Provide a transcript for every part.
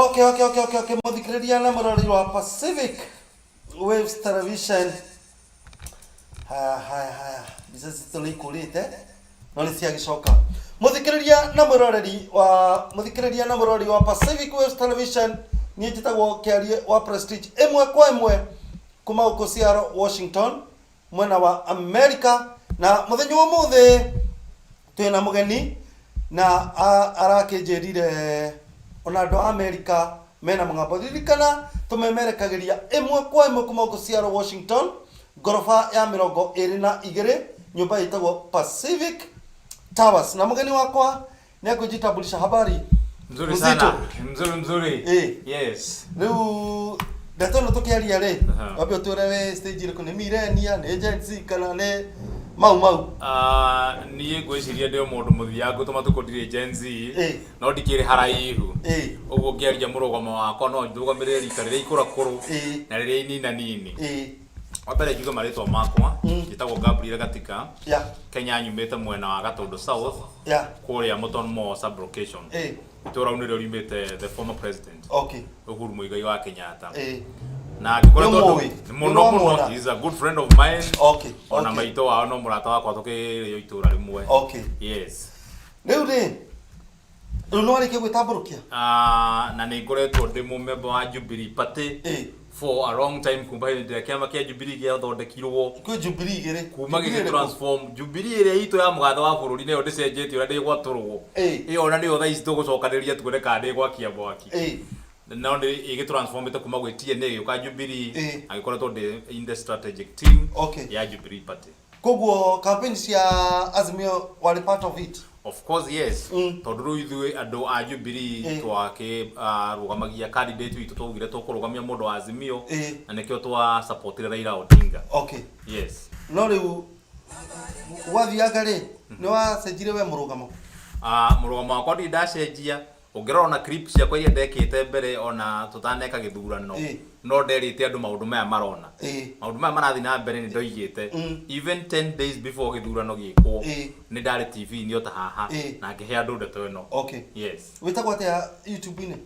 Okay, mũthikĩrĩria na mũrori wa Pacific Waves Television. Haya, haya, haya, mbica citũ nĩ ikũrĩte no nĩ ciagĩcoka. Mũthikĩrĩria na mwĩroreri wa mũthikĩrĩria na mũrori wa Pacific Waves Television, niĩ njĩtagwo Kĩarie wa Prestige, ĩmwe kwa ĩmwe kuma gũkũ Seattle, Washington, mwena wa America. Na mũthenya wa ũmũthĩ twĩna mũgeni na arakĩnjĩrire ona andũ a America mena mũgambo. Ririkana tũmemerekagĩria ĩmwe kwa ĩmwe kuma gũkũ Seattle, Washington, ngoroba ya 22, nyũmba ĩtagwo Pacific Towers. Na mũgeni wakwa nĩ akũnjitambulisha. Habari? Mzuri Mzito. sana. Mzuri mzuri. Yes. Rĩu ndeto ĩno tũkĩaria rĩ, wambe ũtwĩre wĩ stage ĩrĩkũ, nĩ millennial, nĩ Gen Z, kana nĩ mau mau? Ah, niĩ ngwĩciria ndĩ o mũndũ mũthiangu tũmatukũ, ndirĩ Gen Z, no ndikĩrĩ haraihu. Ũguo ngĩaria mũrũgamo wakwa no ndũgamĩrĩre rika rĩrĩa ikũrakũrũ na rĩrĩa inina nini. Wa mbere njuge marĩtwa makwa, njĩtagwo Gabriel Gatika. Kenya nyumĩte mwena wa Gatũndũ South, kũrĩa Mũtomo sub location. Itũũra rĩu nĩrĩo riumĩte the former president Uhuru Muigai wa Kenyatta. Na ngĩkoretwo Nĩũmũĩ? mũno mũno. Nĩũramwona? He is a good friend of mine. Ona maitũ wao no mũrata wakwa, tũkĩrĩo itũũra rĩmwe. Yes. Rĩu rĩ, rĩu nĩ warĩkia gwĩtambũrũkia? Ah, na nĩ ngoretwo ndĩ mũmemba wa Jubilee Party for a long time, kuma hĩndĩ ĩrĩa kĩama kĩa Jubilee gĩathondekirwo. Kwĩ Jubilee igĩrĩ. Kuma Jubilee gĩgĩ ĩrĩkũ? transform Jubilee ĩrĩa itũ ya mũgathe wa bũrũri, nĩyo ndĩcenjetie ũrĩa ndĩgwatũrwo. Ĩyo ona nĩyo thaa ici tũgũcokanĩrĩria tuone kana ndĩgwakia mwaki. No nĩ ĩgĩtransformĩte kuma gwĩ TNA ĩgĩũka Jubilee. Agĩkoretwo ndĩ in the strategic team ya Jubilee Party. Koguo campaign cia Azimio warĩ part of it? Of course, yes. Tondũ rĩu ithuĩ andũ a Jubilee twakĩ rũgamagia candidate witũ, twaugire tũkũrũgamia mũndũ wa Azimio, na nĩkĩo twa supportire Raila Odinga. Yes. No rĩu gwathianga rĩ, nĩ wacenjirie we mũrũgamo? Ah, mũrũgamo wakwa ndirĩ ndacenjia. Ũngĩrora ona clip ciakwa iria ndekĩte mbere ona tũtaneka gĩthurano, no nderĩte andũ maũndũ maya marona, maũndũ maya marathiĩ na mbere, nĩ ndoigĩte. Even 10 days before gĩthurano gĩkwo, nĩ ndarĩ TV-inĩ o ta haha na ngĩhe andũ ndeto ĩno. Yes. Wĩtagwo atĩa YouTube-inĩ?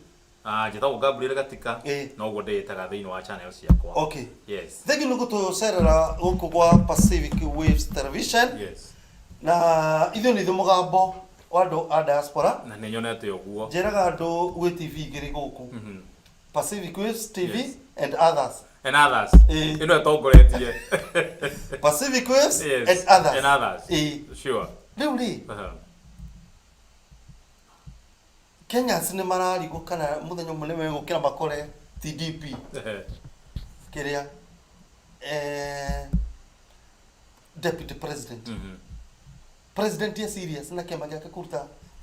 Ah, njĩtagwo Gabriel Gatika. Noguo ndĩĩtaga thĩinĩ wa channel ciakwa. Yes. Thengiũ nĩ gũtũcerera gũkũ gwa Pacific Waves Television. Na ithuĩ nĩ ithuĩ mũgambo wa andũ a diaspora. Na nĩ nyonete ũguo. Njĩraga andũ gwĩ TV igĩrĩ gũkũ, Pacific Waves TV and others. And others. Ĩno ĩtongoretie. Pacific Waves and others. And others. Rĩu rĩ, Kenyans nĩ mararigwo kana mũthenya ũmwe nĩ megũkĩra makore TDP kĩrĩa deputy president. President e serious na kĩama gĩake kũruta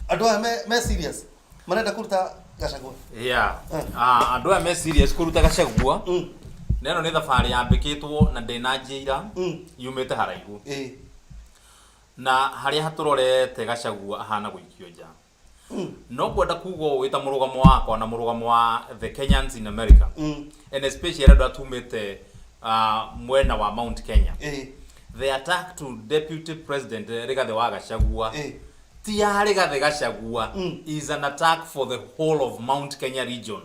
andũ aya me serious marenda kũruta Gachagua? Yeah. Ah, andũ aya me serious kũruta Gachagua. Na ĩno nĩ thabarĩ yambĩkĩtwo na ndĩnanjia ira, yumĩte haraihu. Na harĩa hatũrorete Gachagua ahana gũikio nja. No kwenda kuga ũũ wĩta mũrũgamo wakwa na mũrũgamo wa the Kenyans in America, and especially andũ arĩa tumĩte mwena wa Mount Kenya, the attack to deputy president Rigathi wa Gachagua ti ya Rigathi Gachagua, is an attack for the whole of Mount Kenya region.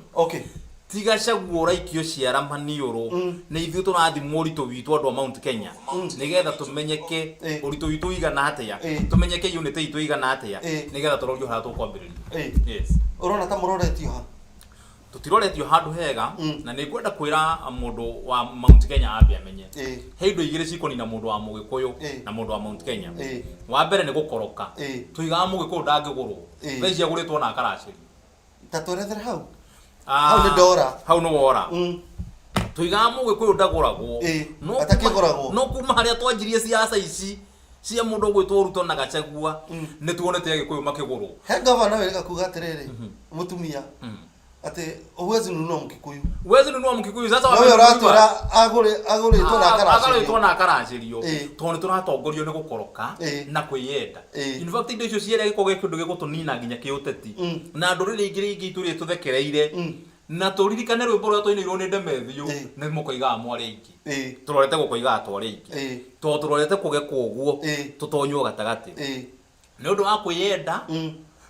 Ti Gachagua ũraikio ciara maniũrũ, nĩ ithuĩ tũrathimwo ũritũ witũ andũ a Mount Kenya, nĩgetha tũmenyeke ũritũ witũ ũigana atĩa, tũmenyeke unity itũ ĩigana atĩa, nĩgetha tũrorio harĩa tũkwambĩrĩria. Yes. Ũrona ta mũroretio ha? Tũtiroretio handũ hega. Na nĩ ngwenda kwĩra mũndũ wa Mount Kenya ambe amenye he indo igĩrĩ cikũnina mũndũ wa Mũgĩkũyũ na mũndũ wa Mount Kenya. Wa mbere nĩ gũkoroka. Tuigaga Mũgĩkũyũ ndangĩgũrwo. Thaa ici agũrĩtwo na akaracĩrio. Ta twerethere hau. Hau nĩ ndora. Hau nĩ wora. Tuigaga Mũgĩkũyũ ndagũragwo. No Atakĩgũragwo. No kuma harĩa twanjirie siasa ici cia mũndũ ũgwĩtwo Ruto na Gachagua, nĩ tuonete Agĩkũyũ makĩgũrwo. He gavana wĩrĩga kuga atĩrĩrĩ, mũtumia, atĩ huwezi nunua Mkikuyu. Huwezi nunua Mkikuyu sasa. Nowe ũratwĩra agũrĩtwo na akaracĩrio, akaracĩrio. Na akaracĩrio, tondũ nĩ tũratongorio nĩ gũkoroka na kwĩyenda. In fact, indo icio cierĩ gĩkorwo gĩ kĩndũ gĩgũtũnina nginya kĩũteti na ndũrĩrĩ ingĩ ingĩ itũrĩte tũthekereire. Na tũririkane rwĩmbo rũrĩa twainĩirwo nĩ Ndemethio, nĩ mũkoigaga mwarĩ aingĩ. Tũrorete gũkoigaga twarĩ aingĩ, tondũ tũrorete kũgekwo ũguo, tũtonywo gatagatĩ nĩ ũndũ wa kwĩyenda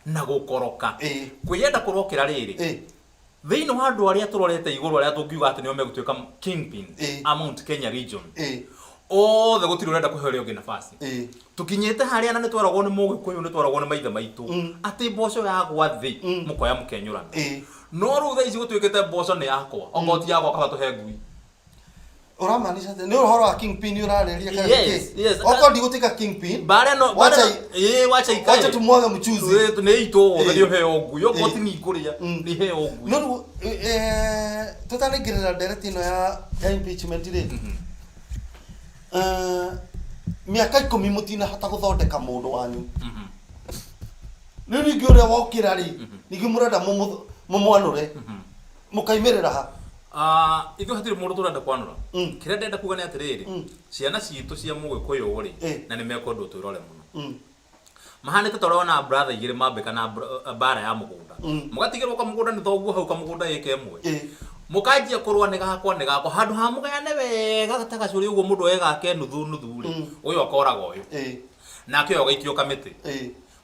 na gũkoroka. Kwĩyenda kũrokĩra rĩrĩ. Thĩinĩ wa andũ arĩa tũrorete igũrũ arĩa tũngiuga atĩ nĩo megũtuĩka kingpin a Mount Kenya region, othe gũtirĩ ũrenda kũhe ũrĩa ũngĩ nafasi. Tũkinyĩte harĩa na nĩ tweragwo nĩ Mũgĩkũyũ, nĩ tweragwo nĩ maithe maitũ atĩ mboco yagwa thĩ mũkoya mũkenyũrana. No rĩu thaa ici gũtuĩkĩte mboco nĩ yakwa, okorwo ti yakwa kaba tũhe ngui. Ũramaanisha atĩ nĩ ũhoro wa kingpin ũrarĩria kana Yes, nĩkĩ? yes. Okorwo ndigũtuĩka kingpin, Mbara ĩno mbara wacha ĩno- ĩĩ, wacha ikae. Wacha tumwage mchuzi. Ĩĩ, nĩ itũ wothe nĩ ũheo ngui okorwo ti niĩ ngũrĩa nĩ heo ngui. No rĩu tũtanaingĩrĩra ndereti ĩno ya impeachment rĩ, mĩaka 10 mũtinahota gũthondeka mũndũ wanyu. Rĩu ningĩ ũrĩa wokĩra rĩ, ningĩ mũrenda mũmwanũre, mũkaimĩrĩra ha? Ah, ithuĩ hatirĩ mũndũ tũrenda kwanũra. Kĩrĩa ndĩrenda kuga nĩ atĩrĩrĩ, ciana citũ cia Mũgĩkũyũ rĩ, na nĩ mekwendwo twĩrore mũno. Mahanĩte ta ũrĩa wona brother igĩrĩ mambĩka na mbara ya mũgũnda. Mũgatigĩrwo kamũgũnda nĩ thoguo hau kamũgũnda ĩka ĩmwe. Mũkanjia kũrũa nĩ gakwa nĩ gakwa handũ ha mũgayane wega ta gacũrĩ ũguo mũndũ oe gake nuthu nuthu rĩ, ũyũ akoraga ũyũ. Nake ũyũ agaikio kamĩtĩ.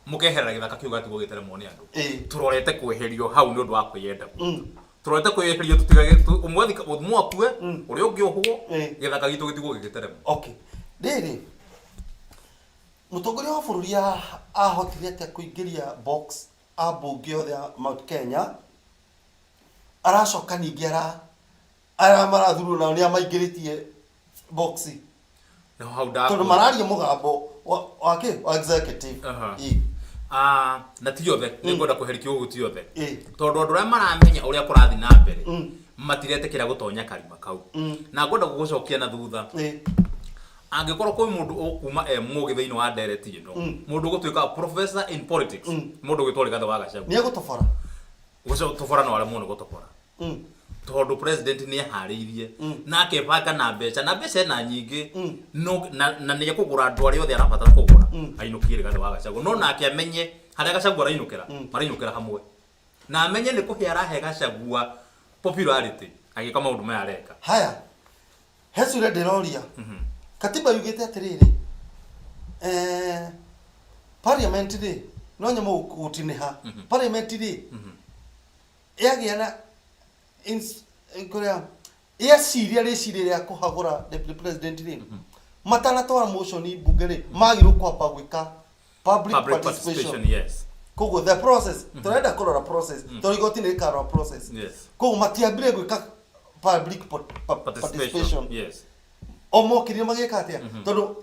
Mũkeherera gĩthaka kĩu gatigwo gĩteremwo nĩ andũ. Tũrorete kweherio hau nĩ ũndũ wa kwĩyenda gwitũ. Tũrorete kwĩyeherio tũtigage ũmwe ũmwe akue, ũrĩa ũngĩ ohwo, gĩthaka gitũ gĩtigwo gĩgĩteremwo. Okay. Rĩrĩ, mũtongoria wa bũrũri ahotire atĩa kũingĩria box ambunge othe a Mount Kenya, aracoka ningĩ arĩa marathurwo nao nĩ amaingĩrĩtie box? Nĩho hau Tondũ ndakwĩra. mararia mũgambo wa kĩ wa executive. Ah, na ti othe, nĩ ngwenda kweheria kiugo ti othe, tondũ andũ arĩa maramenya ũrĩa kũrathiĩ na mbere matiretĩkĩra gũtonya karima kau. Na ngwenda gũgũcokia na thutha. Angĩkorwo kwĩ mũndũ ũkuma e mũgĩ thĩinĩ wa ndereti ĩno, mũndũ ũgũtuĩka professor in politics, mũndũ ũgwĩtwo Rigathĩ wa Gachagua. Nĩ egũtobora. Gũtobora no aremwo nĩ gũtobora, tondũ president nĩ eharĩirie na akebanga na mbeca, na mbeca ena nyingĩ, no na nĩ ekũgũra andũ arĩa othe arabatara kũgũra ainũkie Rigathĩ wa Gachagua. No nake amenye harĩa Gachagua arainũkĩra, marainũkĩra hamwe, na amenye nĩ kũhe arahe Gachagua popularity agĩka maũndũ maya areka. Haya, he ciũria ndĩroria. Katiba yugĩte atĩrĩrĩ, parliament rĩ, no nyamũ gũtinĩha parliament rĩ, yagĩa na kũrĩa yeciria rĩciria rĩa kũhagũra deputy president rĩ, matanatwara motion mbunge rĩ, magĩrĩirwo kwamba gwĩka public Public participation. Participation, yes. Koguo the process, tũrenda kũrora process, tondũ igoti nĩ rĩkarora process. Koguo matiambire gwĩka public participation participation. O mokĩrire magĩka atĩa? Tondũ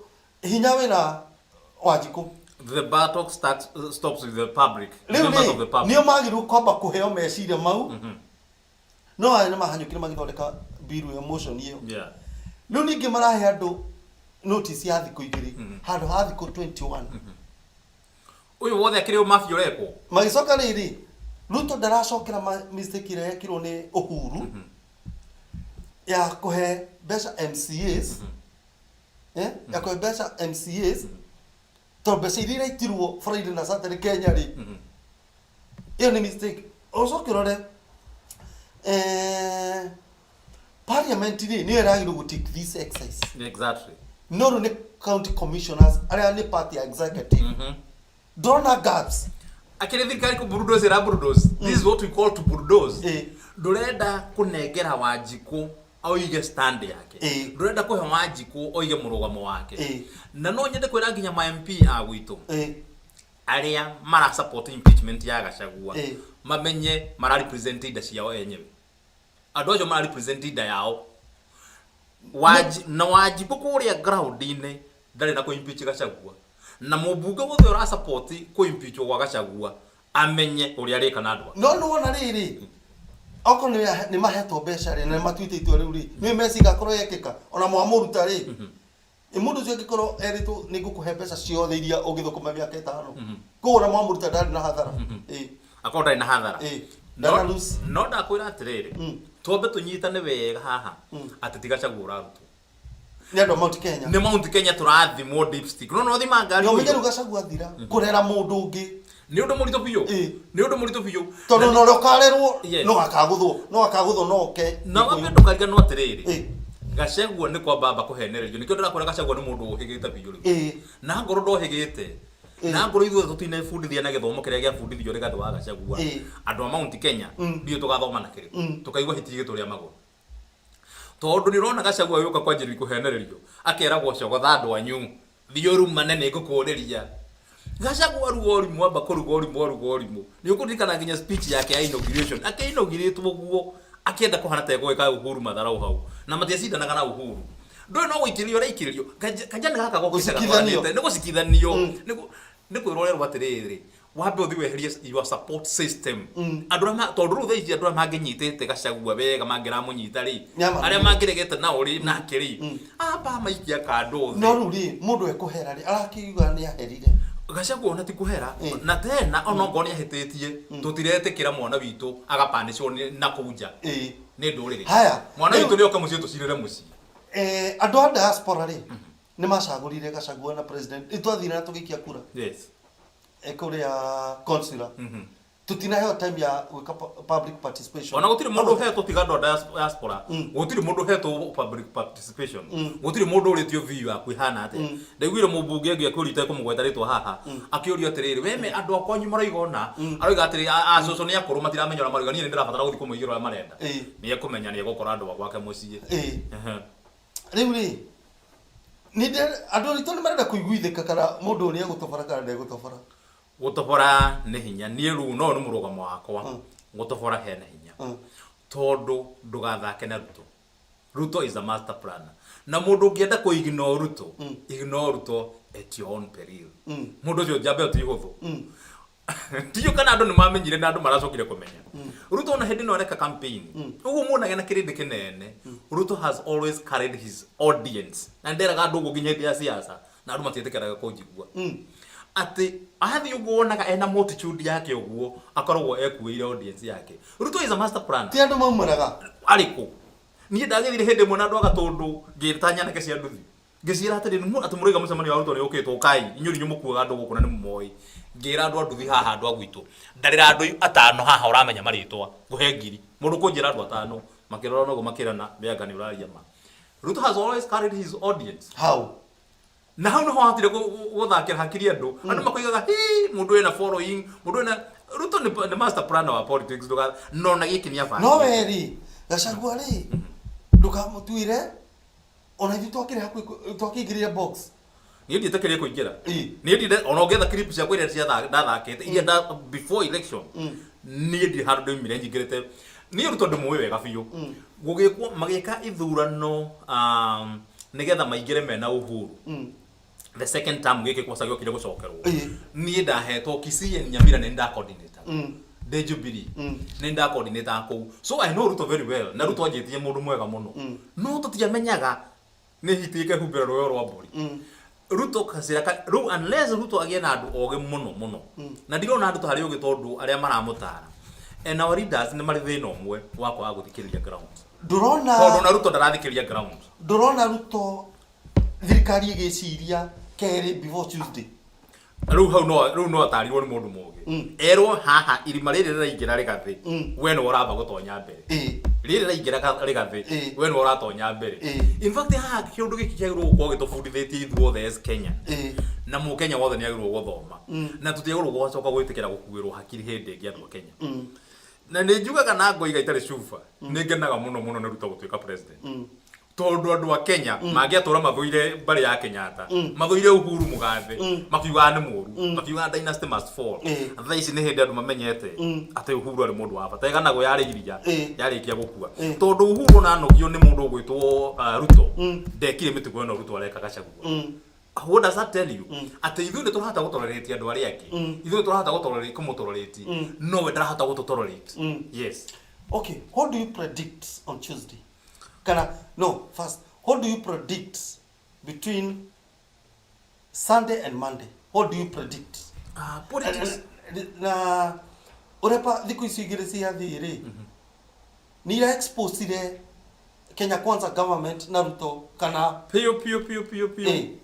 hinya wĩna Wanjikũ. The battle stops with the public, Rĩu members of the rĩ, public. nĩo magĩrĩirwo kwamba kũheo meciria mau, no aya nĩ mahanyũkire magĩthondeka bill ya motion ĩyo. Rĩu ningĩ marahe andũ notice ya thikũ 2 handũ ha thikũ 21. Ũyũ wothe akĩrĩ ũmabia ũrekwo. Magĩcoka rĩrĩ, Ruto ndaracokera mistake ĩrĩa yekirwo nĩ Uhuru ya kũhe mbeca MCAs, ya kũhe mbeca MCAs, tondũ mbeca iria iraitirwo Friday na Saturday Kenya rĩ, ĩyo nĩ mistake. Ũcoke ũrore, parliament rĩ, nĩyo ĩragĩrĩirwo gũ take this exercise. No rĩu nĩ county commissioners arĩa nĩ part ya executive. Ndũrona gaps? Akĩrĩ thirikari kũ bulldoze ĩra bulldoze. This is what we call to bulldoze. Ndũrenda kũnengera Wanjikũ oige stand yake. Ndũrenda kũhe Wanjikũ oige mũrũgamo wake. Na no nyende kwĩra nginya ma MP a gwitũ arĩa mara support impeachment ya Gachagua, mamenye mara represent inda ciao enyewe. Andũ acio mara represent inda yao. Na Wanjikũ kũrĩa ground-inĩ ndarĩ na kũ-impeach Gachagua, na mũmbunge wothe ũra support kũ-impeachwo gwa Gachagua amenye ũrĩa arĩka na andũ ake. No nĩ wona rĩrĩ, okorwo nĩ mahetwo mbeca rĩ, na nĩ matuĩte itua rĩu rĩ, nĩ meciria akorwo yekĩka ona mwamũruta rĩ, ĩ mũndũ ũcio angĩkorwo erĩtwo nĩ ngũkũhe mbeca ciothe iria ũngĩthũkũma mĩaka 5, koguo ona mwamũruta ndarĩ na hathara. Akorwo ndarĩ na hathara. Ndana lose. No ndakwĩra atĩrĩrĩ, twambe tũnyitane wega haha atĩ ti Gachagua ũrarutwo. Nĩ andũ a Mount Kenya. Nĩ Mount Kenya tũrathimwo dipstick. No no thima ngari. Nĩ ũmenye rĩu Gachagua athira kũrera mũndũ ũngĩ. Nĩ ũndũ mũritũ biũ. Nĩ ũndũ mũritũ biũ. Tondũ na ũrĩa ũkarerwo no akagũthwo, no akagũthwo no oke. Na wambe ndũkariganĩrwo atĩrĩrĩ. Gachagua nĩ kwamba amba kũhenererio. Nĩkĩo ndĩrakwĩra Gachagua nĩ mũndũ ũhĩgĩte biũ rĩu. Na ngorwo ndohĩgĩte, Na ngorwo ithuothe tũtinebundithia na gĩthomo kĩrĩa gĩabundithio Rigathĩ wa Gachagua, andũ a Mount Kenya, ndiũĩ tũgathoma na kĩrĩkũ. Tũkaigua hiti igĩtũrĩa magũrũ. Tondũ nĩ ũrona Gachagua agĩũka kwanjĩrĩria kũhenererio, akeragwo cogotha andũ anyu, thiĩ ũrumane nĩ ngũkũrĩria. Gachagua aruga ũrimũ, amba kũruga ũrimũ, aruga ũrimũ. Nĩ ũkũririkana nginya speech yake ya inauguration, akĩ-inaugurate ũguo, akĩenda kũhana ta egũgĩka Uhuru matharau hau. Na matiacindanaga na Uhuru. Ndũĩ no gũikĩrĩrio ũraikĩrĩrio. Kanjani gaka gokĩte Gũcikithanio. gatwaranĩte. Nĩ gũcikithanio. Nĩ kwĩrwo ũrerwo atĩrĩrĩ, wambe ũthiĩ weherie your support system. Andũ arĩa tondũ rĩu thaa ici andũ arĩa mangĩnyitĩte Gachagua wega mangĩramũnyita rĩ, Nĩamarũmĩrĩire. arĩa mangĩregete nao rĩ, nake rĩ, amba maikia kando thĩ. No rĩu rĩ, mũndũ ekũhera rĩ, arakiuga nĩ aherire. Gachagua ona ti kũhera, na tena ona okorwo nĩ ahĩtĩtie, tũtiretĩkĩra mwana witũ agapanĩcwo na kũu nja nĩ ndũrĩrĩ. Haya, Mwana rĩu witũ nĩ oke mũciĩ tũcirĩre mũciĩ. Andũ a diaspora rĩ, nĩ macagũrire Gachagua na president. Nĩ twathire na tũgĩikia kura. Kũrĩa consular. Tutinaheo time ya gwĩka public participation. Ona gũtirĩ mũndũ ũhetwo tiga andũ a diaspora. Gũtirĩ mũndũ ũhetwo public participation. Gũtirĩ mũndũ ũrĩtio view yaku ĩhana atĩa. Ndaiguire mũmbunge ũngĩ akĩũria itekũmũgweta rĩtwa haha, akĩũrio atĩrĩrĩ, we me andũ a kwanyu maroiga ũna, aroiga atĩrĩ, a cũcũ nĩ akũrũ matiramenya ũrĩa maroiga, niĩ nĩ ndĩrabatara gũthiĩ kũmũigĩra ũrĩa marenda. Nĩ ekũmenya nĩ egũkora andũ a gwake mũciĩ. Rĩu rĩ, andũ aitũ nĩ marenda kũiguithĩka kana mũndũ ũyũ nĩ egũtobora kana ndegũtobora. Gũtobora nĩ hinya. Niĩ rĩu no nĩ mũrũgamo wakwa. Gũtobora hena hinya. Tondũ ndũgathake na Ruto. Ruto is a master planner. Na mũndũ ũngĩenda kũ ignore Ruto, ignore Ruto at your own peril. Mũndũ ũcio njamba ĩyo ti hũthũ. Ndiũĩ kana andũ nĩ mamenyire na andũ maracokire kũmenya. Ruto ona hĩndĩ ĩno areka campaign, ũguo muonage na kĩrĩndĩ kĩnene, Ruto has always carried his audience. Na nĩnderaga andũ ũguo nginya hĩndĩ ya siasa, na andũ matiĩtĩkĩraga kũnjigua. Atĩ athiĩ ũguo wonaga ena multitude yake ũguo, akoragwo ekuĩire audience yake. Ruto is a master planner. Ti andũ maumanaga? Arĩkũ? Niĩ ndagĩthire hĩndĩ ĩmwe na andũ a Gatũndũ, ngĩta nyanake cia nduthi. Ngĩciĩra atĩrĩ, atĩ mũroiga mũcemanio wa Ruto nĩ ũkĩtwo, ũkai, inyuĩ nĩ inyuĩ mũkuaga andũ gũkũ na nĩ mũmoĩ. Ngĩra andũ a nduthi haha, andũ a gwitũ, ndarĩra andũ atano haha ũramenya marĩtwa, ngũhe ngiri. Mũndũ kũnjĩra andũ atano, makĩrora noguo makĩrana, Mĩanga nĩ ũraria ma. Ruto has always carried his audience. How? Na hau nĩho ahotire gũthakĩra hakiri andũ. Andũ makoigaga, hi, mũndũ wĩna following, mũndũ wĩna... Ruto nĩ master planner wa politics, ndũga, no na gĩkĩ nĩ abangĩte. No we rĩ, Gachagua rĩ, ndũkamũtuĩre, ona ithuĩ twakĩrĩ hakuhĩ twakĩingĩrire box. Niĩ ndiĩtĩkĩrie kũingĩra. Niĩ ndire, ona ũngĩetha clip ciakwa iria ndathakĩte, iria before election, niĩ ndirĩ handũ ndaumire nyingĩrĩte. Niĩ Ruto ndĩmũĩ wega biũ. Gũgĩkwo, magĩka ithurano, nĩgetha maingĩre mena Uhuru. The second term gĩkĩ kwaca gĩokire gũcokerwo. Niĩ ndahetwo Kisii and Nyamira nĩ nda coordinator. Ndĩ Jubilee. Nĩ nda coordinator kũu. So I know Ruto very well. Na Ruto anjĩtie mũndũ mwega mũno. No tũtiamenyaga nĩ hiti ĩkehumbĩra rũĩ rwa mbũri. Ruto kacĩra ka, rĩu unless Ruto agĩe na andũ ogĩ mũno mũno. Na ndirona andũ tarĩ ogĩ tondũ arĩa maramũtara. And our leaders nĩ marĩ thĩna ũmwe wa kwaga gũthikĩrĩria ground. Ndũrona Tondũ na Ruto ndarathikĩrĩria ground. Ndũrona Ruto thirikari ĩgĩciria kerĩ before Tuesday. Rĩu hau no, rĩu no atarirwo nĩ mũndũ mũgĩ. Erwo haha irima rĩrĩ rĩraingĩra rĩgathĩ, we nĩwe ũramba gũtonya mbere. Rĩrĩ rĩraingĩra rĩgathĩ, we nĩwe ũratonya mbere. In fact haha kĩũndũ gĩkĩ kĩagĩrĩirwo gũkorwo gĩtũbundithĩtie ithuothe as Kenya. Na mũkenya wothe nĩ agĩrĩirwo gũthoma. Na tũtiagĩrĩirwo gũcoka gwĩtĩkĩra gũkuĩrwo hakiri hĩndĩ ĩngĩ andũ a Kenya. Na nĩ njugaga na ngoiga itarĩ cuba, nĩ ngenaga mũno mũno nĩ Ruto gũtuĩka president. Tondũ andũ a Kenya mangĩatũra mathũire mbarĩ ya Kenyatta, mathũire Uhuru Mũgathe, makiugaga nĩ mũru, makiugaga dynasty must fall. Thaa ici nĩ hĩndĩ andũ mamenyete atĩ Uhuru arĩ mũndũ wa bata. Ĩganagwo yarĩ iria, yarĩkia gũkua. Tondũ Uhuru ona anogio nĩ mũndũ ũgwĩtwo Ruto, ndekire mĩtugo ĩno Ruto areka Gachagua. What does that tell you? Atĩ ithuĩ nĩ tũrahota gũtolerate andũ arĩa angĩ. Ithuĩ nĩ tũrahota kũmũtolerate. No we ndarahota gũtũtolerate. Yes. Okay, what do you predict on Tuesday? Kana, no, first, what do you predict between Sunday and Monday? What do you predict? Politics. Na ũrĩa pa thikũ ici igĩrĩ ciathiĩ rĩ, nĩ ira exposire Kenya Kwanza government na Ruto kana Piũ, piũ, piũ, piũ, piũ.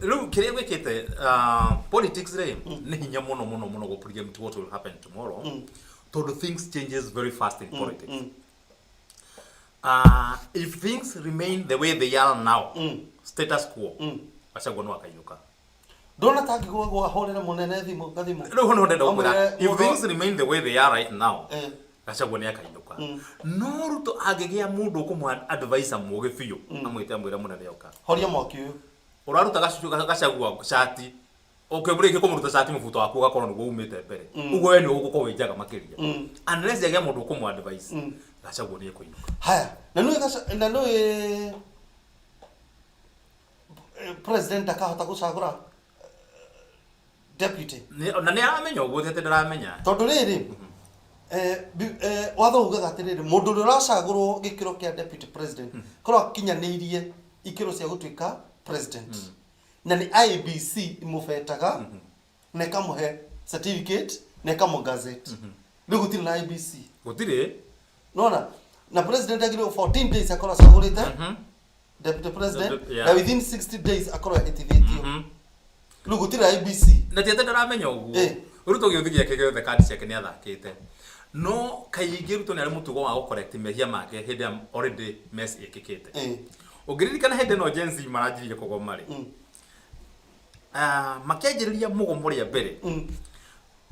Rĩu kĩrĩa gwĩkĩte, politics rĩ, nĩ hinya mũno, mũno, mũno gũ predict what will happen tomorrow. Tondũ things changes very fast in politics. If things remain the way they are now, status quo, Gachagua no akainũka. Ndona tangĩgwa ahũrĩre mũnene thimũ gathimũ. Rĩu ho nĩho ndenda gũkwĩra, Amwĩre if mũndũ- things remain the way they are right now, Gachagua nĩ akainũka. No Ruto angĩgĩa mũndũ ũkũmũ advise mũgĩ biũ, amwĩte amwĩre, "Mũnene, ũka." Horia mwaki ũyũ. Ũraruta Gachagua cati, ũkĩmũrĩkia kũmũruta cati, mũbuto waku ũgakorwo nĩguo umĩte mbere ũguo, we nĩ ũgũkorwo wĩ njaga makĩria. Unless agĩa mũndũ ũkũmũ advise, Gachagua nĩ ekũinũka. Haya, na nĩ na nĩ president akahota gũcagũra deputy. Na nĩ aramenya ũguo, ti atĩ ndaramenya. Tondũ rĩrĩ, watho ugaga atĩrĩrĩ, mũndũ ũrĩa ũracagũrwo gĩkĩro kĩa deputy president korwo akinyanĩirie ikĩro cia gũtuĩka president, na nĩ IEBC imũbetaga na ĩkamũhe certificate na ĩkamũ gazette. Rĩu gũtirĩ na IEBC. Gũtirĩ. Nona na president agĩrĩirwo 14 days akorwo acagũrĩte deputy president, na within 60 days akorwo ahĩtithĩtio. Rĩu gũtirĩ IEBC. Na ti atĩ ndaramenya ũguo. Ruto gĩũthi gĩake gĩothe, kandi ciake nĩ athakĩte, no kaingĩ Ruto nĩ arĩ mũtugo wa gũcorrect mehia make hĩndĩ ya already mess ĩkĩkĩte. Ũngĩririkana hĩndĩ ĩno Gen Z maranjirie kũgoma rĩ, makĩanjĩrĩria mũgomo rĩa mbere,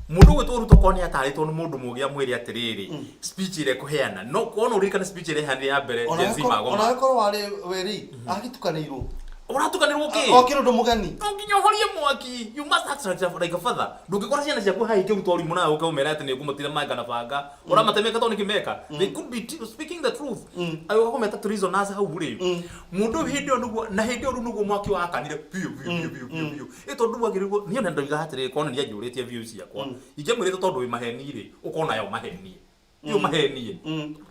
mũndũ ũgwĩtwo Ruto korwo nĩ atarĩtwo nĩ mũndũ mũgĩ amwĩre atĩrĩrĩ, speech ĩrĩa ekũheana, no kona ũririkane speech ĩrĩa eheanire ya mbere Gen Z magoma. Ona korwo warĩ wĩrĩ agĩtukanĩirwo. Ũratukanĩrwo kĩ? Okĩrĩ ũndũ mũgeni. No nginya ũhorie mwaki. You must act like a father. Ndũngĩkora ciana ciaku haha ikĩruta ũrimũ nawe ũke ũmere atĩ nĩ ũkũmatira manga na banga ũramatemeka, tondũ nĩkĩ meka, they could be speaking the truth. Agĩũka kũmeta treasoners hau rĩ, mũndũ ũyũ hĩndĩ ĩyo nĩguo, na hĩndĩ ĩyo rĩu nĩguo mwaki wakanire biũ biũ biũ biũ biũ biũ. Ĩ tondũ rĩu agĩrĩirwo, niĩ ona ndoiga atĩrĩrĩ, korwo nĩ nianjũrĩtie views ciakwa, ingĩamwĩrĩte tondũ wĩ maheni rĩ, ũkona yo mahenie iyo mahenie.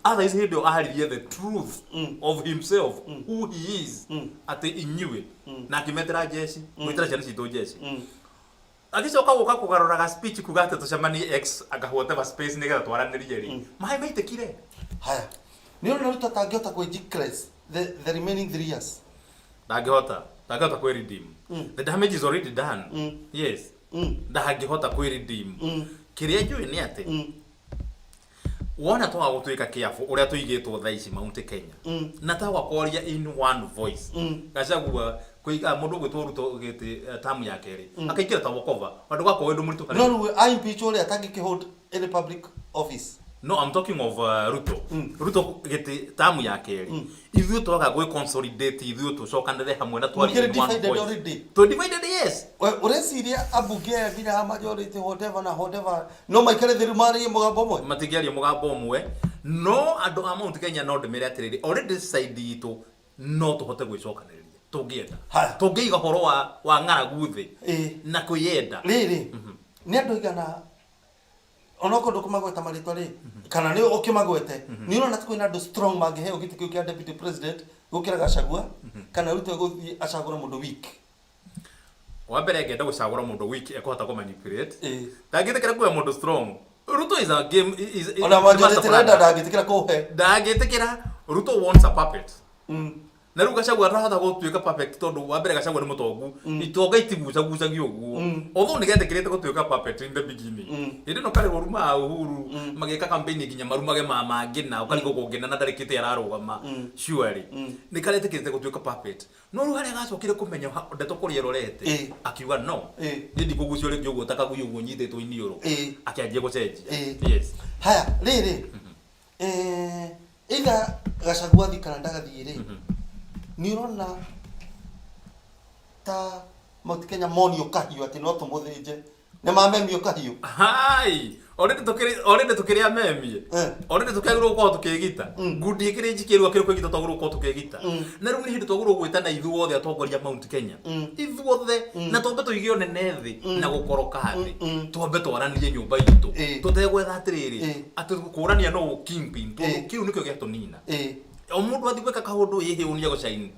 Otherwise hĩndĩ ĩyo aririe the truth of himself, who he is, atĩ inyuĩ, na akĩmetĩra jeshi, gwĩtĩra ciana citũ jeshi. Agĩcoka gũka kũgarũraga speech kuga atĩ tũcemanie x anga whatever space nĩgetha twaranĩrie rĩ, maĩ maitĩkire. Haya, nĩ ũrona Ruto atangĩhota kwĩ the remaining 3 years? Ndangĩhota kwĩ redeem. The damage is already done. Yes, ndangĩhota kwĩ redeem. Kĩrĩa njũĩ nĩ atĩ wona twaga gũtuĩka careful ũrĩa tũigĩtwo thaa ici Mount Kenya, na twaga kwaria in one voice, Gachagua kũiga mũndũ ũgwĩtwo Ruto gĩtĩ tamu ya kerĩ akaingĩra ta walkover, na ndũgakorwo ũndũ mũritũ harĩ. No rĩu a impeach ũrĩa atangĩkĩhold any public office. No, I'm talking of Ruto. Ruto gĩtĩ tamu ya kerĩ, ithuĩ twaga gwĩ consolidate, ithuĩ tũcokanĩre hamwe na twarie Mũkĩrĩ in one divided voice. already. Tũ divided, yes. We, ũreciria ambunge aya nginya a majority whatever na whatever no maikare thĩ rĩu marĩrie mũgambo ũmwe? Matingĩaria mũgambo ũmwe, no andũ a Mount Kenya no ndĩmere atĩrĩrĩ, already side itũ no tũhote gwĩcokanĩrĩria tũngĩenda. Haya. Tũngĩiga ũhoro wa ng'aragu thĩ na kwĩyenda. Rĩrĩ, nĩ andũ aigana, onokorwo ndũkũmagweta marĩtwa rĩ, kana nĩ ũkĩmagwete, nĩ ũrona ta kwĩna andũ strong mangĩheo gĩtĩ kĩu kĩa deputy president gũkĩra Gachagua, kana Ruto egũthiĩ acagũre mũndũ weak? Wa mbere, ngenda gũcagũra mũndũ weak ekũhota kũ manipulate. Ndangĩtĩkĩra kuoya mũndũ strong. Ruto is a game is Ona is majority master planner. renda ndangĩtĩkĩra kũhe. Ndangĩtĩkĩra. Ruto wants a puppet. Na rĩu Gachagua ndahota gũtuĩka puppet, tondũ wa mbere Gachagua nĩ mũtongu. Itonga itigucagucagio ũguo, although nĩ getĩkĩrĩte gũtuĩka puppet in the beginning. Hĩndĩ ĩno karĩ ũrumaga Uhuru magĩka campaign nginya marumage ma mangĩna ũkarigwo kũngĩna na ndarĩ kĩtĩ ararũgama, surely nĩ karetĩkĩrĩte gũtuĩka puppet, no rĩu harĩa gacokire kũmenya ndeto kũrĩa ĩrorete, akiuga no, niĩ ndikũgucio rĩngĩ ũguo ta kagui ũguo nyitĩtwo iniũrũ. Akĩanjia gũcenjia. Yes. Haya, rĩrĩ, either Gachagua athiĩ kana ndagathiĩ rĩ, nĩ ũrona ta Mount Kenya monio kahiũ atĩ no tũmũthĩnje, nĩ mamemio kahiũ? Hai, already tukĩrĩ amemie. Already tukĩagĩrĩirwo gũkorwo tũkĩgita ngundi ĩkĩrĩ njikĩru, akĩrĩ kwĩgita, twagĩrĩirwo gũkorwo tũkĩgita. Na rĩu nĩ hĩndĩ twagĩrĩirwo gwĩtana ithuothe atongoria Mount Kenya, ithuothe, na twambe tũige ũnene thĩ na gũkoroka thĩ, twambe twaranĩrie nyũmba itũ, tũtegwetha atĩrĩrĩ, atĩ kũrania no kingpin, tondũ kĩu nĩkĩo gĩatũnina. O mũndũ athiĩ gwĩka kaũndũ ĩhĩ nĩ egũcaini.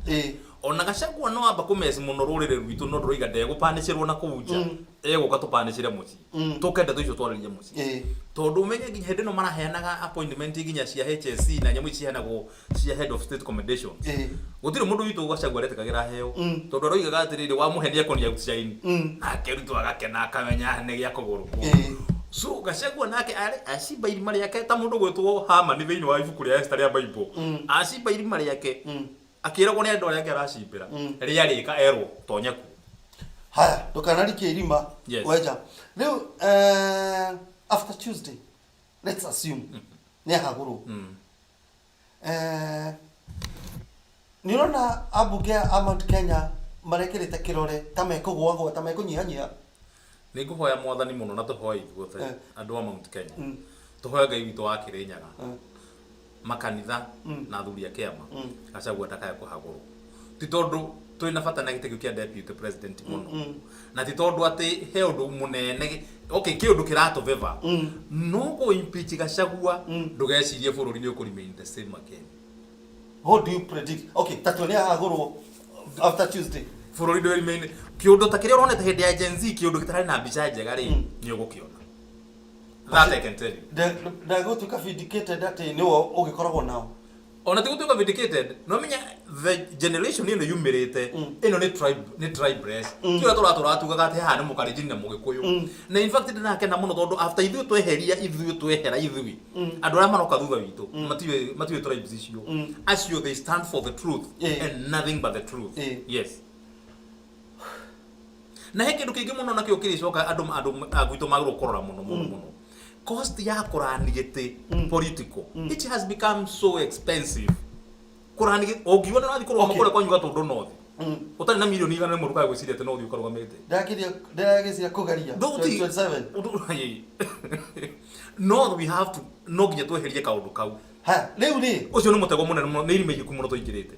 Ona Gachagua no amba kũmeci mũno rũrĩrĩ rwitũ, no ndũroiga ndegũpanicĩrwo na kũu nja, egũka tũpanicĩre mũciĩ, tũke ndeto icio twarĩrie mũciĩ, tondũ ũmenye nginya hĩndĩ ĩno maraheanaga appointment nginya cia HSC na nyamũ ici ciheanagwo cia head of state commendations, gũtirĩ mũndũ witũ Gachagua aretĩkagĩra heo, tondũ aroigaga atĩrĩrĩ, wamũhe nĩ ekũnia gũcaini, nake Ruto agakena akamenya nĩ gĩa kũgũrũ. So Gachagua nake arĩ acimba irima rĩake ta mũndũ gwĩtwo Hamani thĩinĩ wa ibuku rĩa Esther rĩa Bible. Acimba irima rĩake, akĩragwo nĩ andũ arĩa angĩ aracimbĩra, rĩarĩka erwo tonya kuo. Haya, ndũkanarikie irima. Yes. Wenja rĩu, after Tuesday, let's assume nĩ ahagũrwo, nĩ ũrona ambunge a Mount Kenya marekĩrĩte kĩrore ta mekũgũagũa, ta mekũnyihanyiha? Nĩ ngũhoya Mwathani mũno na tũhoe ithuothe andũ a Mount Kenya, tũhoe Ngai witũ wa Kĩrĩnyaga, makanitha na athuri a kĩama, Gachagua ndakae kũhagũrwo. Ti tondũ twĩna bata na gĩtĩ kĩu kĩa deputy president mũno, na ti tondũ atĩ he ũndũ mũnene, okay, kĩ ũndũ kĩratũbeba, no kũ impeach Gachagua, ndũgecirie bũrũri nĩ ũkũ remain the same again. What do you predict? Okay, ta tuone ahagũrwo after Tuesday. Bũrũri ndũ remain kĩũndũ ta kĩrĩa ũronete hĩndĩ ya Gen Z, kĩũndũ gĩtarĩ na mbica njega rĩ, nĩ ũgũkĩona. That I can tell you. Ndagũtuĩka vindicated atĩ nĩwe ũgĩkoragwo nao? Ona ti gũtuĩka vindicated, no menya the generation ĩno yumĩrĩte ĩno nĩ tribe, nĩ tribeless. Ti ũrĩa tũratũra tugaga atĩ haha nĩ Mũkalenjin na Mũgĩkũyũ. Na in fact ndĩrakena mũno tondũ after ithuĩ tweheria, ithuĩ twehera, ithuĩ andũ arĩa maroka thutha witũ matiũĩ tribes icio. Acio, they stand for the truth and nothing but the truth. Yes, na he kĩndũ kĩngĩ mũno nakĩo kĩrĩcoka, andũ a gwitũ magĩrĩirwo kũrora mũno mũno mũno, cost ya kũrani gĩtĩ political. It has become so expensive kũrani gĩtĩ. Ũngiuga nĩ ũrathiĩ kũrũgama kũrĩa kwanyu Gatũndũ North ũtarĩ na 100,000,000, ndũkae gwĩciria atĩ no ũthiĩ ũkarũgamĩte. Ndĩragĩciria kũgeria 2027. No we have to, no nginya tweherie kaũndũ kau. Haya, rĩu rĩ, Ũcio nĩ mũtego mũnene mũno, nĩ irima iriku mũno tũingĩrĩte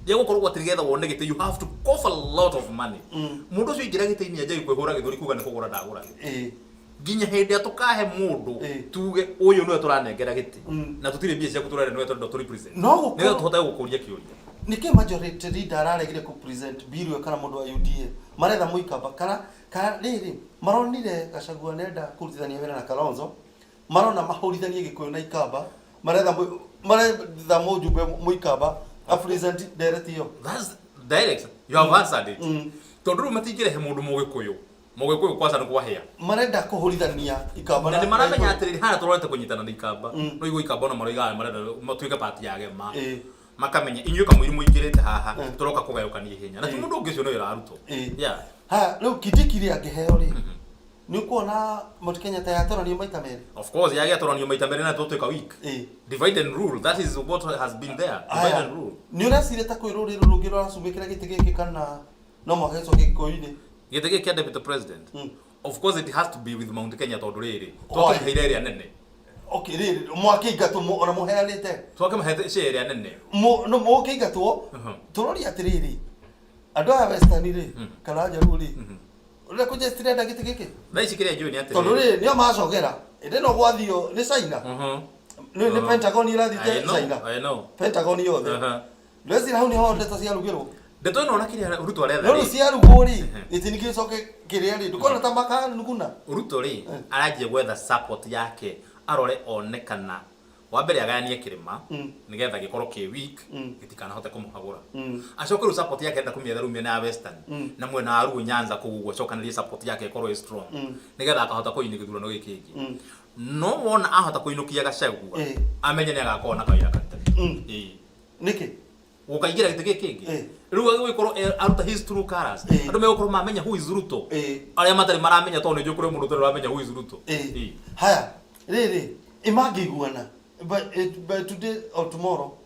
rĩa gũkorwo atĩ nĩgetha wone gĩtĩ you have to cough a lot of money. Mũndũ ũcio aingĩra gĩtĩ-inĩ anjagia kwĩhũra gĩthũri kuga nĩ kũgũra ndagũra gĩtĩ. Nginya hĩndĩ ĩrĩa tũkahe mũndũ tuge ũyũ nĩwe tũranengera gĩtĩ na tũtirĩ mbia ciaku tũrenda, nĩwe tũrenda tũ represent, No gũkorwo- nĩgetha tũhote gũkũria kĩũria. Nĩkĩ majority leader araregire kũ present bill ĩyo kana mũndũ wa UDA maretha mũikamba kana rĩrĩ maronire Gachagua nenda kũrutithania wĩra na Kalonzo, marona mahũrithanie Gĩkũyũ na Ikamba, maretha mũjumbe mũikamba a present ndereti ĩyo? That's direct, you have answered it. Tondũ rĩu matingĩrehe mũndũ mũgĩkũyũ kwanza nĩ kwahĩa. Marenda kũhũrithania Ikamba. Na nĩ maramenya na atĩrĩrĩ, harĩa tũrorete kũnyitana na Ikamba, no igua Ikamba ona maroigaga marenda matuĩke part ya gema. Makamenya inyuĩ kamũiri mũingĩrĩte haha tũroka kũgayũkania ihenya, na ti mũndũ ũngĩ, ũcio nĩ wĩra wa Ruto. Yeah. Haya, rĩu Kindiki rĩ, angĩheo rĩ, nĩ ũkuona Mount Kenya ta yatoranio maita merĩ? Of course yagĩatoranio maita merĩ na tũtuĩka weak. Divide and rule, that is what has been there, divide Haya, and rule. Nĩ ũreciria ta kwĩ rũrĩrĩ rũngĩ rũracumĩkĩra gĩtĩ gĩkĩ kana no mũhaka gĩcoke Gĩkũyũ-inĩ? Gĩtĩ gĩkĩ kĩa deputy president, of course it has to be with Mount Kenya, tondũ rĩrĩ Why? twakĩmĩheire ĩrĩa nene. Okay, rĩrĩ mwakĩingatwo ona mũheanĩte. Twakĩmahete share ĩrĩa nene. No mũkĩingatwo. Tũroria atĩrĩrĩ, andũ aya Western rĩ, kana Njaruo rĩ, ũrĩa kũnjestirenda gĩtĩ gĩkĩ? Thaa ici kĩrĩa njũĩ nĩ atĩrĩrĩ, Tondũ rĩ, nĩo macogera ĩndĩ no gwathio nĩ China, nĩ Pentagon irathiĩte. I know, China. I know. Pentagon yothe. Ndwecira hau nĩho ndeto ciarugĩrwo? Ndeto ĩno ona kĩrĩa Ruto aretha No rĩu rĩ, ciarugwo rĩ, gĩtĩ nĩgĩcoke kĩrĩa rĩ, ndũkona ta makanuguna? Ruto rĩ, aranjia gwetha support yake, arore one kana wa mbere agayanie kĩrĩma nĩgetha gĩkorwo kĩ weak, gĩtikanahote kũmũhagũra. Acoke rĩu support yake enda kũmĩetha rĩu mĩena ya Western na mwena wa Luo Nyanza kũu ũguo, acokanĩrie support yake ĩkorwo ĩ strong nĩgetha akahota kũina gĩthurano gĩkĩ kĩngĩ. No wona ahota kũinũkia Gachagua, amenye nĩ agakorwo na kawĩra karita. Ĩĩ. Nĩkĩ? Gũkaingĩra gĩtĩ gĩkĩ kĩngĩ. Rĩu agĩgũkorwo aruta his true colors. Andũ megũkorwo mamenya who is Ruto. Arĩa matarĩ maramenya, tondũ nĩ njũĩ kũrĩ mũndũ ũtarĩ ũramenya who is Ruto. Haya, rĩrĩ, ĩmangĩiguana by today or tomorrow,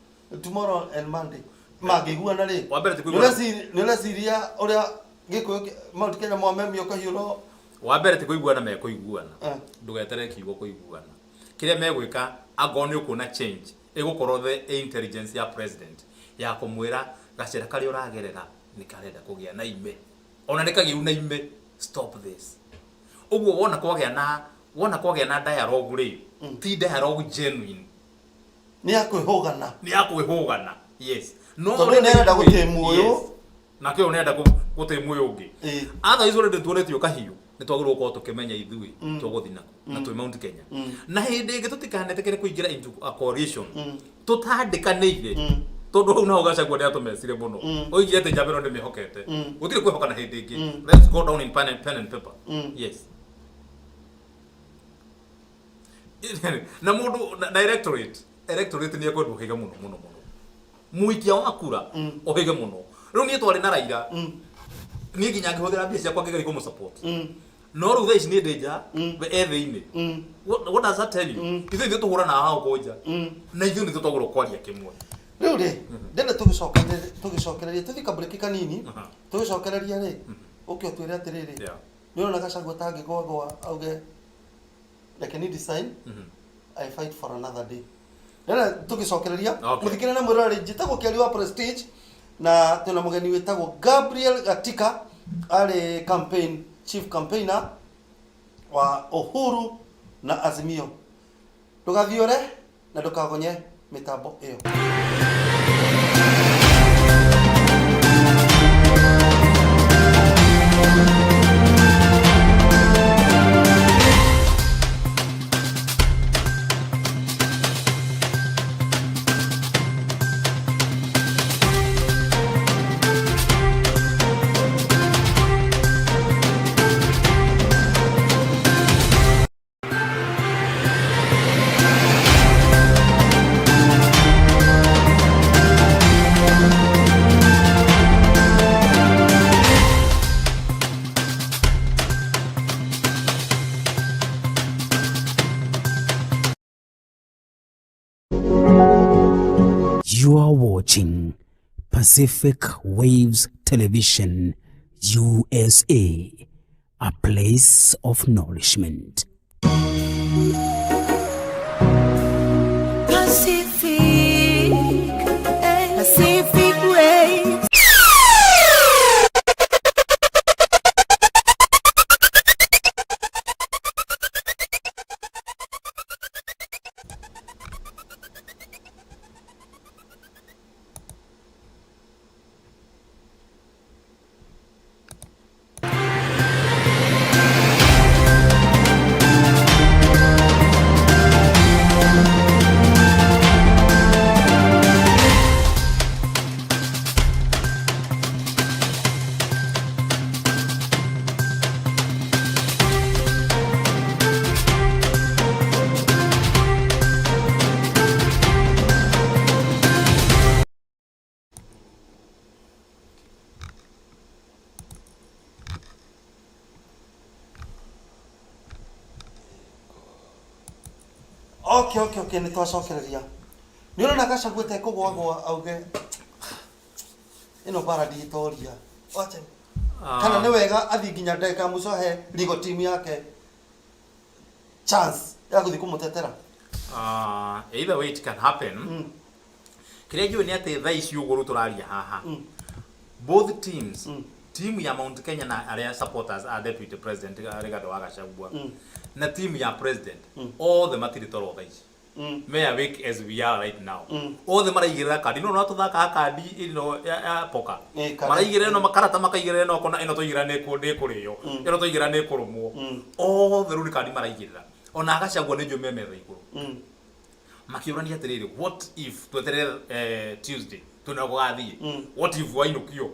tomorrow and Monday, mangĩiguana rĩ, Wa mbere ti kũiguana. Nĩ ũreciria ũrĩa Gĩkũyũ Mount Kenya mwamemio kahiũ no? Wa mbere ti kũiguana mekũiguana. Ndũgeterere kiugo kũiguana. Kĩrĩa megwĩka, angorwo nĩ ũkuona change ĩgũkorwo the intelligence ya president ya kũmwĩra gacĩra karĩa ũragerera nĩ karenda kũgĩa na ime, ona nĩ kagĩu na ime, stop this. Ũguo wona kwagĩa na dialogue rĩ, ti dialogue genuine. Nĩ ya kwĩhũgana. Nĩ ya kwĩhũgana, yes, no Tondũ nĩ arenda gũtĩmwo ũyũ. Yes. Nake ũyũ nĩarenda gũtĩmwo ũyũ ũngĩ. Otherwise already tuonetio kahiũ, nĩ twagĩrĩirwo gũkorwo tũkĩmenya ithuĩ tũgũthiĩ nako na twĩ Mount Kenya, na hĩndĩ ĩngĩ tũtikanetĩkĩre kũingĩra into a coalition tũtandĩkanĩire, tondũ hau naho Gachagua nĩ atũmecire mũno. Oigire atĩ njamba ĩno ndĩmĩhokete. Gũtirĩ kwĩhokana hĩndĩ ĩngĩ. Let's go down in pen and paper. Yes, na mũndũ na electorate nĩ ekwendwo hĩge mũno mũno mũno, mũikia wa kura ũhĩge mũno. Rĩu niĩ twarĩ na Raila. Niĩ nginya ngĩhũthĩra mbia ciakwa ngĩgeria kũmũ support. No rĩu thaa ici niĩ ndĩ nja, we e thĩinĩ. What does that tell you? Ithuĩ ithuĩ tũhũranaga hau kũ nja. Na ithuĩ nĩ tũtagũrwo kwaria kĩmwe. Rĩu rĩ, ndĩrenda tũgĩcokererie tũthiĩ kabreki kanini. Tũgĩcokereria rĩ, ũke ũtwĩre atĩrĩrĩ, nĩ ũrona Gachagua atangĩgwagwa auge reke ni design, I fight for another day. Ndĩrenda tũgĩcokereria. Mũthikĩrĩria na mwĩroreri, njĩtagwo Kĩari wa Prestige na twĩna mũgeni wĩtagwo Gabriel Gatika, arĩ campaign chief campaigner wa Uhuru na Azimio. Ndũgathiũre na ndũkagonye mĩtambo ĩyo. You are watching Pacific Waves Television, USA, a place of nourishment. Pacific, Pacific Waves. Okay, nĩ twacokereria. Nĩ ũrona Gachagua tekũgwagwa auge ĩno bara ndigĩtoria. Wacha. Kana nĩ wega athiĩ nginya ndagĩka ya mũico ahe legal team yake chance ya gũthiĩ kũmũtetera. Either way it can happen. Kĩrĩa njũĩ nĩ atĩ thaa ici ũguo rĩu tũraria haha, both teams, team ya Mount Kenya na arĩa supporters a deputy president Rigathĩ wa Gachagua na team ya president, othe matirĩ toro thaa ici. Me awake as we are right now. Othe maraigĩrĩra kandi no tũthakaga kandi ĩno ya poker. Kadi. Maraigĩrĩra ĩno makarata, makaigĩrĩra ĩno kona ĩno twaigĩrĩra nĩ ĩkũrĩo, ĩno twaigĩrĩra nĩ ĩkũrũmwo. Othe rĩu nĩ kandi maraigĩrĩra. Ona Gachagua nĩ njũĩ me metha igũrũ makĩũrania atĩrĩrĩ, what if tweterere Tuesday twĩna gũgathiĩ, what if wainũkio,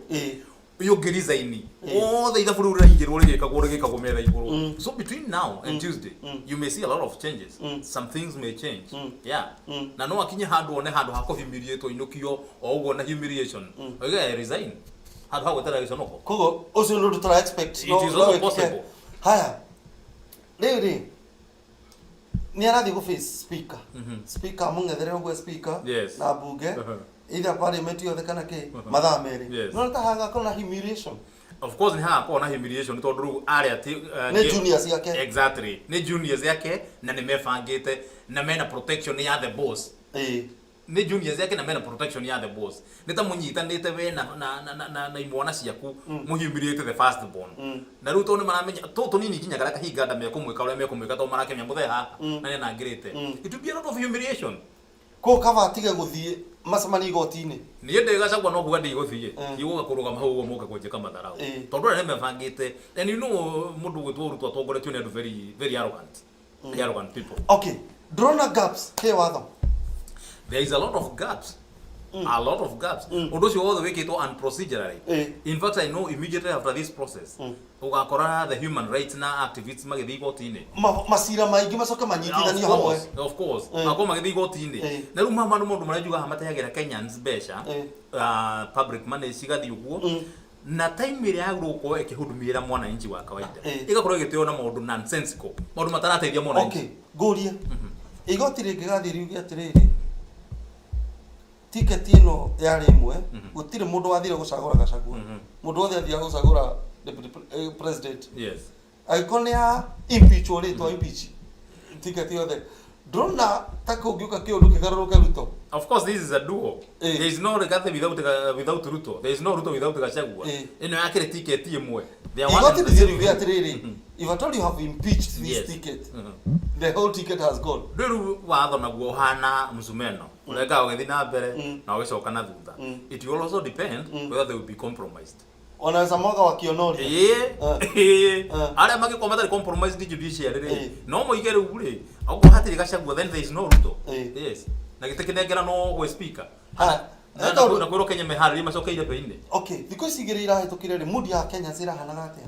ũyũ ũngĩ resign, othe ithabu rĩu rĩraigĩrwo rĩgĩkagwo metha igũrũ. So between now and Tuesday you may see a lot of changes. Some things may change, yeah. Na no akinye handũ one handũ ha kũhumiliate, inũkio o ũguo na humiliation, oige I resign handũ ha gweterera gĩconoko. Koguo ũcio nĩ ũndũ tũra expect. It No is also no wĩkĩke. possible. Haya, rĩu rĩ, nĩ arathiĩ gũ face speaker, speaker amũng'ethere ũguo speaker na mbunge, either parliament yothe kana kĩ, mathaa 2. No ta hagakorwo na humiliation. Of course nĩ hagakorwo na humiliation tondũ rĩu arĩa ti Nĩ juniors yake. Exactly, nĩ juniors yake na nĩ mebangĩte na mena protection ya the boss. Nĩ juniors yake na mena protection ya the boss. Nĩ ta mũnyitanĩte we na imwana ciaku mũhumiliate the first born. Na rĩu tondũ nĩ maramenya tũ tũnini nginya karĩa kahinga nda mekũmwĩka ũrĩa mekũmwĩka tondũ marakemia mũthee haha na nĩ anangĩrĩte. It will be a lot of humiliation. Koguo kaba atige gũthiĩ macemanie igoti-inĩ. Niĩ ndĩ Gachagua no kuga ndigũthiĩ, igũka kũrũgama hau ũguo moke kũnjĩka matharaũ. Tondũ arĩa nĩ mebangĩte, and you know mũndũ ũgwĩtwo Ruto atongoretio nĩ andũ very very arrogant, very arrogant people. Okay, ndĩrona gaps he watho. There is a lot of gaps, a lot of gaps. Ũndũ ũcio wothe wĩkĩtwo unprocedurally. In fact, I know immediately after this process ũgakora the human rights na activists magĩthiĩ igoti-inĩ. Macira maingĩ macoke manyitithanio Of hamwe. course, of course. Akorwo magĩthiĩ igoti-inĩ. Na rĩu mama nĩ maũndũ marĩa njugaga mateagĩra Kenyans mbeca, public money cigathiĩ ũguo. Na time ĩrĩa yagĩrĩirwo gũkorwo ĩkĩhudumĩra mwananchi wa kawaida ĩgakorwo ĩgĩteo na maũndũ nonsensical, maũndũ matarateithia mwananchi. Okay, ngũrie, igoti rĩngĩgathiĩ riuge atĩrĩrĩ, tiketi ĩno yarĩ ĩmwe, gũtirĩ mũndũ wathire gũcagũra Gachagua, mũndũ wothe athiaga gũcagũra deputy president, angĩkorwo nĩ ya impeach rĩtwa impeach tiketi yothe, ndũrona ta kũngĩũka kĩũndũ kĩgarũrũke Ruto? Of course, this is a duo. There is no Rigathi without Ruto. There is no Ruto without Gachagua. Ĩno yakĩrĩ tiketi ĩmwe. They are one Igoti and the same. rĩriuge atĩrĩrĩ, if at all you have impeached this ticket, the whole ticket has gone. Rĩu watho naguo ũhana msumeno ũrekaga ũgĩthiĩ na mbere na ũgĩcoka na thutha. It will also depend whether they will be compromised. Wanaweza mwaga wakionoria. Ĩĩ, arĩa mangĩkorwo matarĩ compromised judiciary rĩ, no moige rĩu rĩ, okorwo hatirĩ Gachagua, then there is no Ruto. Yes, na gĩtĩ kĩnengeranwo gwĩ speaker. Ha, Na kwĩrwo Kenya meharĩrie macokeire ndebe-inĩ. Okay, thikũ ici 2 irahĩtũkire rĩ, mood ya Kenya cirahanaga atĩa?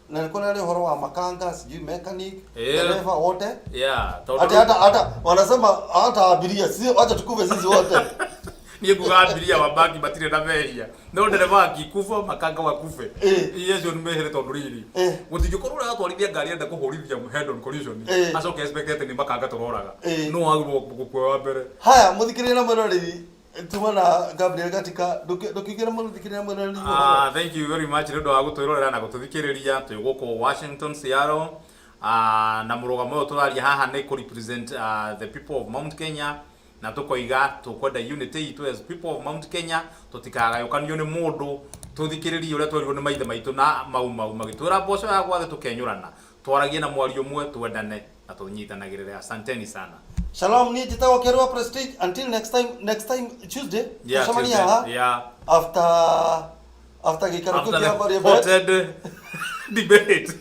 Na nĩ kũrarĩ ũhoro wa makanga, sijui mechanic, dereva wote. Yeah, Ati tondũ hata wanasema hata abiria, si wacha tukufe sisi wote. Niĩ nguga abiria wa bangi matirĩ na mehia, no ndereba angĩkufa, makanga wakufe. Icio nĩ mehere, tondũ rĩrĩ, gũtingĩkorwo ũrĩa atwarithia ngari enda kũhũrithia head on collision, acoke expect atĩ nĩ makanga tũroraga. No wagĩrĩirwo gũkua wa mbere. Haya, mũthikĩrĩria na mwĩroreri, tuma na Gabriel Gatika, ndũkiugĩre mũthikĩrĩria na mwĩroreri ũhoro. Ah, thank you very much nĩ ũndũ wa gũtwĩrorera na gũtũthikĩrĩria. Twĩ gũkũ Washington, Seattle. Ah, na mũrũgamo ũyũ tũraria haha nĩ kũ represent the people of Mount Kenya, na tũkoiga tũkwenda unity itũ as people of Mount Kenya, tũtikagayũkanio nĩ mũndũ, tũthikĩrĩrie ũrĩa twerirwo nĩ maithe maitũ na mau mau magĩtwĩra mboco ya gwathe tũkenyũrana, twaragie na mwario ũmwe, twendane na tũnyitanagĩrĩre. Asanteni sana. Shalom, niĩ njĩtagwo Kerwa Prestige. Until next time, next time Tuesday, tũcemanie Tuesday. haha after gĩikaro kĩu After kĩa the Maria Bet. hotted debate,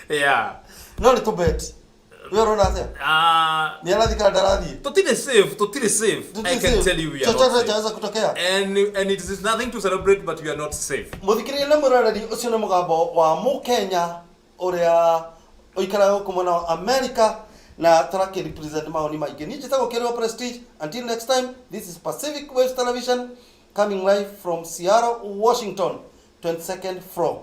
yeah. No nĩ tũbet. We ũrona atĩa? Ah, Nĩ arathiĩ kana ndarathiĩ? Tũtirĩ safe, tũtirĩ safe. Tũtirĩ I can safe. tell you we are not Chochote safe. chaweza kutokea. And it is nothing to celebrate, but we are not safe. Mũthikĩrĩria na mwĩroreri, ũcio nĩ mũgambo wa mũkenya ũrĩa ũikaraga gũkũ mwena wa America na tũrakĩ represent mawoni maingĩ. Niĩ njĩtagwo Kĩrĩo Prestige. Until next time, this is Pacific Waves Television, coming live from Seattle, Washington, 22nd floor.